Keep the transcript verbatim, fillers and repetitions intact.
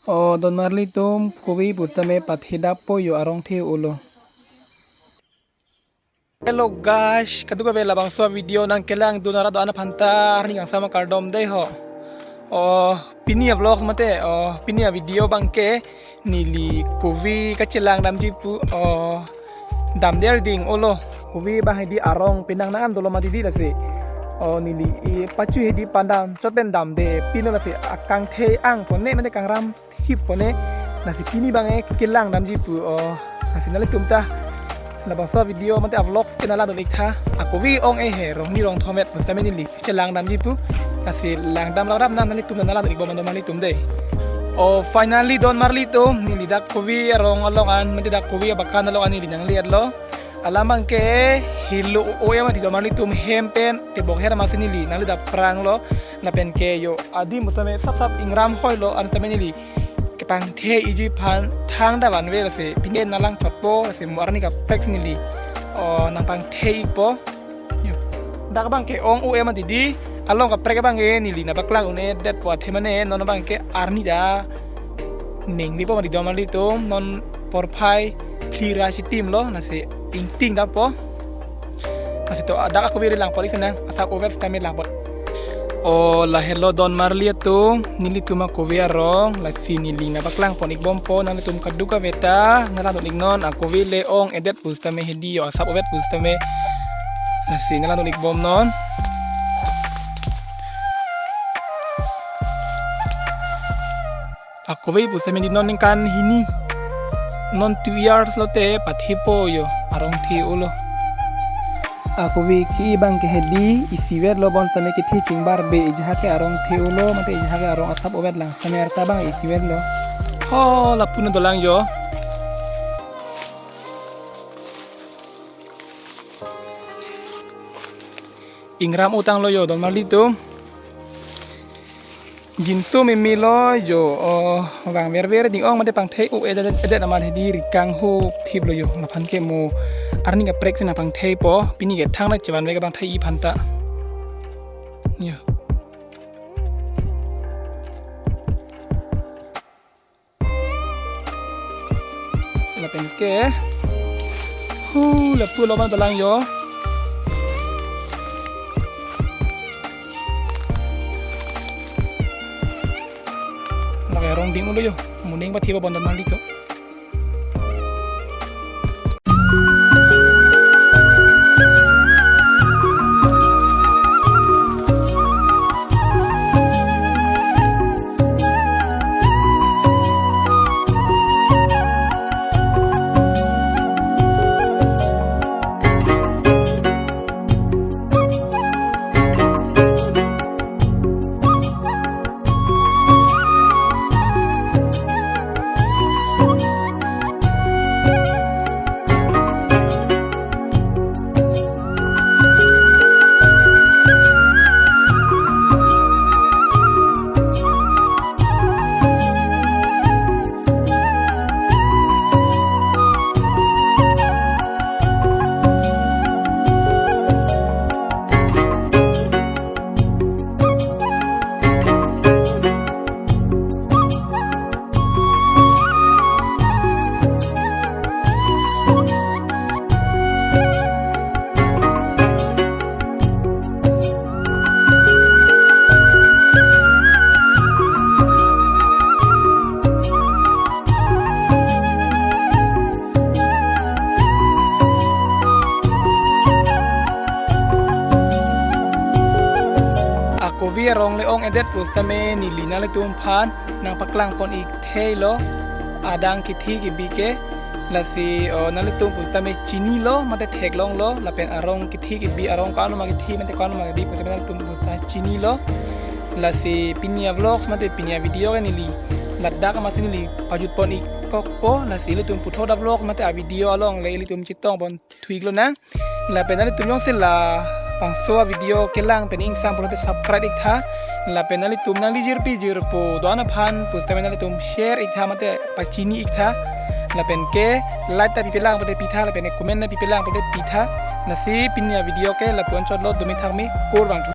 O donmarli atum, kove pusitame pathedappo jo, arong the-olo. Hello guys, kadokave labangso video nangkelangdun arat do-an aphanta arni kangsam kardom dei ho. O pini a-vlog mate, o pini a-video abangke neli kove kachelang damji pu, o damde arding olo. Kove abang hedi arong penang nang an dolo mati di lasi. O neli e pachu hedi pandam chot pen damde pinlo lasi akangthe angpon ne mate kangram hip pone, lasi pini abang e kelang damji pu, o lasi nanglitum ta labangso video mate a-vlogs ke nanglang dun-ik tha. Akove ong-e he rong hini rong thom-et pusitame neli chelang damji pu. Lasi langdam langdam nang nanglitum nanglang dun-ik bom donmarli atum dei. O finally donmarli atum, neli dak kove arong along an mate dak kove abakan along an neli nangli-etlo. Alam abangke helo o-e mati donmarli atum, hem pen tebok her amatsi neli nangli dap pranglo. Lapen ke jo adim pusitame sap sap ingram hoilo, an tame neli kepangthe-ikji aphan thangta vanve lasi pini nanglang chotpo lasi mo arni kaprek neli o nangpangthe-ikpo. Jo. Dak abangke ong o-e mati di, along kaprek abangke neli nangpaklang un-edetpo athe mane non abangke arni ta ningvipo mati donmarli atum, non porphai phli ra chitimlo, lasi ingting dapo. Lasi to dak akove ri langpon-ik sinang, asap ovet sitame langpon. O lahelo donmarli atum, nelitum akove arong, lasi neli nangpaklangpon-ik bompo, nanglitum kadokave ta nanglang dun-iknon, akove le ong-edet pusitame hedi jo, asap ovet pusitame. Lasi nanglang dun-ik bomnon. Akove pusitame di non ningkan hini, non two years lote pathepo jo, arong the-olo. Akove ke-i abangke hedi isivetlo, bonsitame kethe chingbarbe, ejahak ke arong the-olo mate ejahak ke arong asap ovet lang, sitame arta abang isivetlo. Ho lapu-an dolang jo. Ingram utanglo jo donmarli atum. Jinso meme lo jo, o vang verver ding ong mate pangthei o-edet edet amat hedi ri kanghu thiplo jo. Laphan ke mo arni kaprek si nangpangtheipo, pini ke thang nangchevanve kapangthei-ik aphanta. Jo. Lapen ke. Hu, lapu lo ma dolang jo. Lake arong ding-olo jo. Mo ning patheba bondon mali to. Akove arong le ong-edet pusitame neli nanglitum aphan nangpaklang pon-ik theilo, adang kethe kebi ke. Lasi, o, nanglitum pusitame chinilo mate theklonglo, lapen arong kethe kebi, arong ko-an ma kethe mate ko-an ma kebi pusitame nanglitum pusita chinilo. Lasi pini a-vlogs mate pini a-video ke neli ladak amatsi neli pajut pon-ik kokpo. Lasi ilitum puthot a-vlog mate a-video along le ilitum chetong pon thu-iklonang. Lapen nanglitum jongsi labangso a-video kelang pen ingsam pulote subscribe-ik tha. Lapen nanglitum nangli jirpi jirpo do-an aphan pusitame nanglitum share-ik tha mate pachini-ik tha. Lapen ke like ta pipelang pute pitha, lapen comment ta pipelang pute pitha. Lasi pini a-video ke lapu-an chotlo, dumi thakmi, kurvangthu.